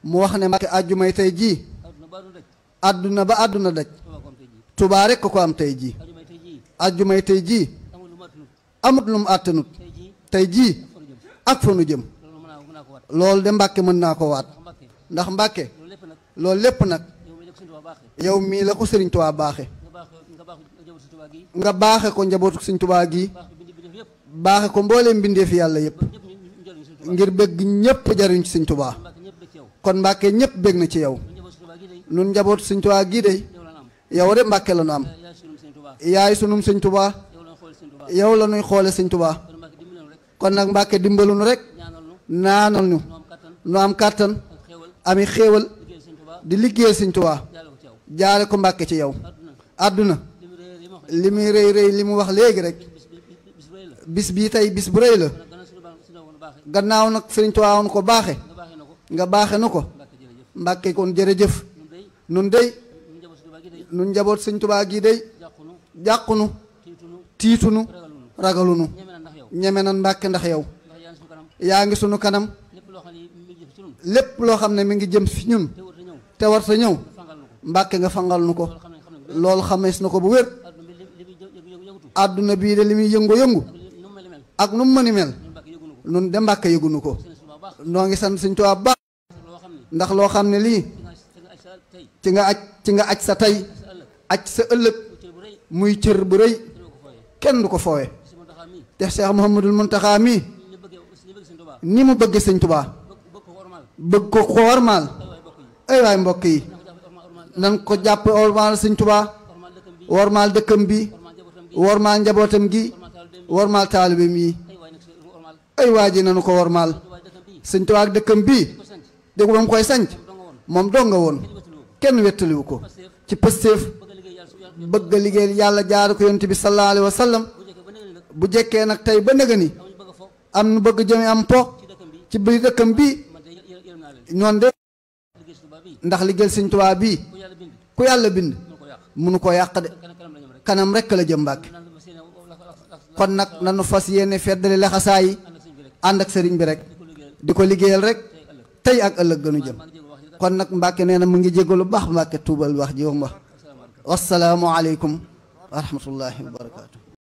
mu wax ne Mbàkke àjjumay tey jii àdduna ba àdduna daj Tuubaa rekk ko am tey jii àjjumay tey jii amut lu mu àttanut tey jii ak fa nu jëm loolu de Mbàkke mën naa ko waat ndax Mbàkke loolu lépp nag yow mii la ko Sëriñ Tuubaa baaxe nga baaxe ko njabootu Sëriñ Tuubaa gi baaxe ko mbooleem mbindeefi yàlla yëpp ngir bëgg ñëpp jariñ ci Sëriñ Tuubaa kon Mbàkke ñëpp bëgg na ci yow nun njabootu Sëriñ Tuubaa gii day yow de Mbàkke la nu am yaay sunum Sëriñ Tuubaa yow la nuy xoole Sëriñ Tuubaa kon nag Mbàkke dimbalu nu rek naanal ñu nu am kàttan ami xéewal di liggéeyal Sëriñ Tuubaa jaare ko Mbàkke ci yow àdduna li muy rëy rëy li mu wax léegi rek bis bii tey bis bu rëy la gannaaw nag Sëriñ Tuubaa woon ko baaxe nga baaxe nu ko Mbàkke kon jërëjëf nun dey nun njaboot Sëriñ Tuubaa gii dey jàqunu tiitunu ragalunu ñeme nan Mbàkke ndax yow yaa ngi sunu kanam lépp loo xam ne mi ngi jëm fi ñun te war sa ñëw Mbàkke nga fangal nu ko loolu xamees na ko bu wér àdduna bii de li muy yëngu-yëngu ak nu mu mëni mel nun de Mbàkke yëgunu ko noo ngi sant Sëriñ Tuubaa baax ndax loo xam ne lii ci nga aj sa tey aj sa ëllëg muy cër bu rëy kenn du ko foowe te Cheikh Mouhamadul Muntaxa mii ni mu bëgg Sëriñ Tuubaa bëgg ko wormaal ay waay mbokk yi nan ko jàpp wormaal Sëriñ Tuubaa wormaal dëkkam bi wormaal njabootam gi wormaal taalibeem yi ay waa ji nanu ko wormaal Sëriñ Tuubaa ak dëkkam bii dégg ba mu koy sanc moom dong nga woon kenn wettaliwu ko ci pëstéef bëgg a liggéey yàlla jaar ko yonent bi sallallahu alayhi wa sallam bu jekkee nag tey ba nëga ni am nu bëgg jëme am po ci biir dëkkam bii ñoon de ndax liggéey Sëriñ Tuubaa bii ku yàlla bind munu ko yàq de kanam rekk la jëm Mbàkke kon nag nanu fas yéene feddali laxasaa yi ànd ak sëriñ bi rek di ko liggéeyal rek tey ak ëllëg gënu jëm kon nag Mbàkke nee na mu ngi jégalu baax Mbàkke tuubal wax ji wax wassalaamu aleykum wa rahmatullahi wa barakaatu